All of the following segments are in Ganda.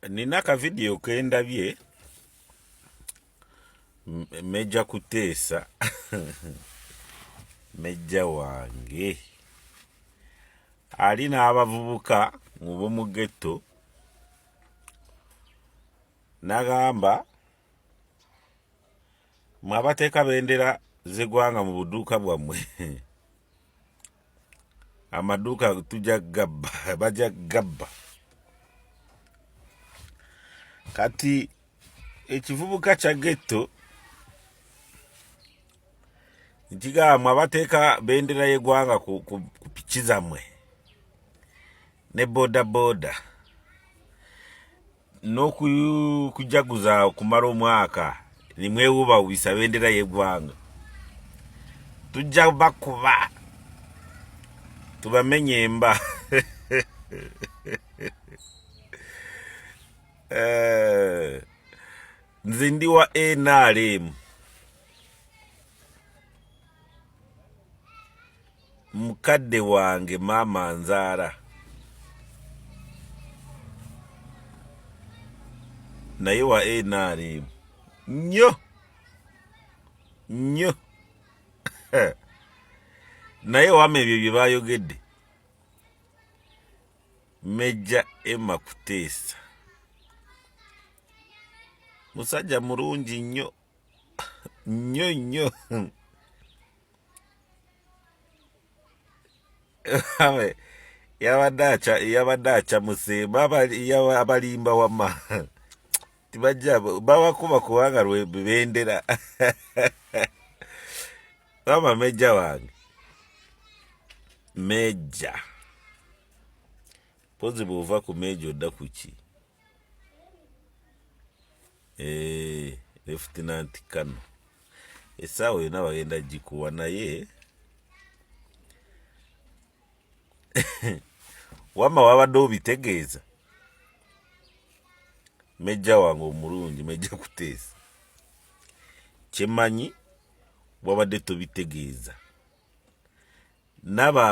Nina akavidiyo kendabye Meja Kuteesa mejja wange ali n'abavubuka mu b'omu ghetto n'agamba mwe abateeka bendera z'eggwanga mu buduuka bwammwe amaduuka tujja gabba bajja gabba kati ekivubuka kya getto nkigamba abateeka bendera y'eggwanga ku, ku, ku piki zammwe ne boda boda n'okujaguza okumala omwaka nimwewubawubisa bendera y'eggwanga tujja bakuba tubamenye emba. Eh, nze ndi wa nrm mukadde wange maama nzaala naye wa nrm nnyo nnyo naye wama ebyo bye bayogedde Mejja Emma Kuteesa musajja mulungi nnyo nnyo nnyo yabadde acamuseemu abalimba wama tibajja babakuba kubanga lwebendera wama mejja wange mejja mpozi bwova ku meja odda kuki eh, lefutinanti kano essaawa yonna bagenda gikuwa naye wamma wabadde obitegeeza mejja wange omulungi mejja kuteesa kyemanyi wabadde tobitegeeza n'aba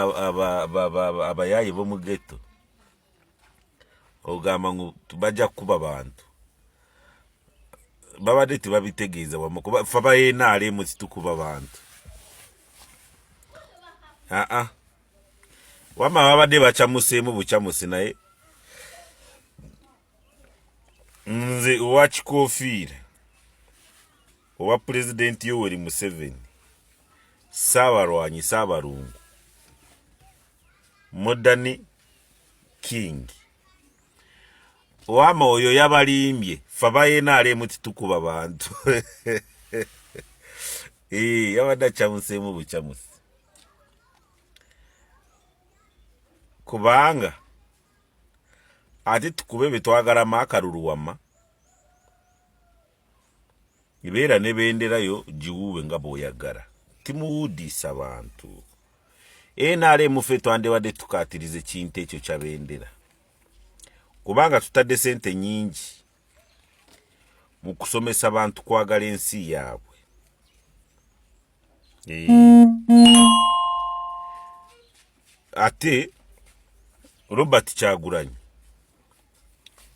abayaye bo mu ghetto ogamba ngu bajja kukuba bantu babadde tebabitegeeza wamma kuba ffe aba nrm situkuba bantu aa wamma babadde bacamuseemu bucamusi naye nze owa kikofiira owa pulezidenti yoweri museveni saabalwanyi saabalungu modern king wama oyo yabalimbye fe aba nrm titukuba bantu eh, yabadde acamuseemu bucamusi kubanga ate tukube betwagalamu akalulu wama Beera ne bendera yo giwuube nga bw'oyagala. Timuwuudiisa bantu. NRM ffe twandibadde tukaatiriza ekintu ekyo kya bendera kubanga tutadde sente nyingi mu kusomesa bantu kwagala ensi yaabwe. Eh. Ate Robert Kyagulanyi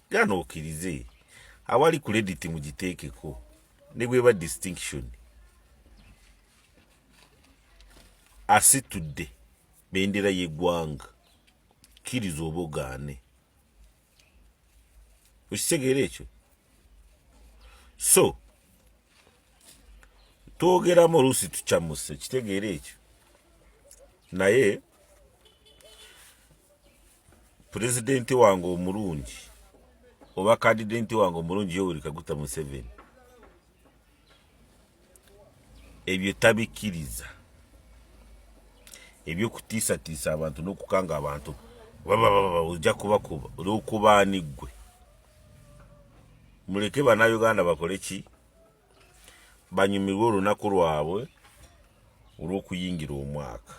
gana okirize awali credit mugiteekeko ne bweba distinction asitudde bendera y'eggwanga kkiriza oba ogaane okitegeera ekyo so twogeramu oluusi tucamuse kitegeera ekyo naye pulezidenti wange omulungi oba kandidenti wange omulungi yoweri kaguta museveni ebyo tabikkiriza ebyokutiisatiisa abantu n'okukanga abantu ojja kubakuba olwokubaani ggwe muleke bannayuganda bakole ki banyumirwe olunaku lwabwe olw'okuyingira omwaka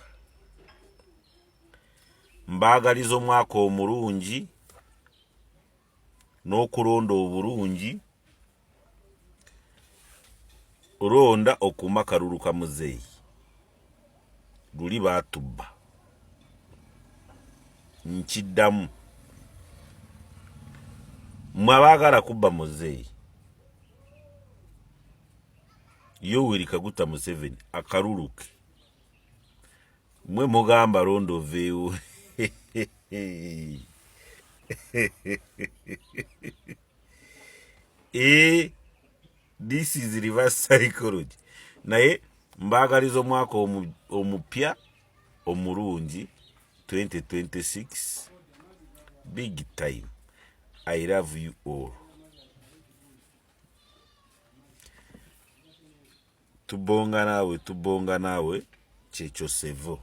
Mbaagaliza omwaka omulungi n'okulonda obulungi. Londa okuume akalulu ka muzeeyi. Luli baatubba. Nkiddamu. Mwe abaagala kubba muzeeyi Yoweri Kaguta Museveni akaluluke, mwe mugamba londa oveewo. Eh, this is reverse psychology. Naye mbaagaliza omwaka omupya omulungi 2026 big time. I love you all. Tubonga naawe, tubonga naawe, kyekyo sevo.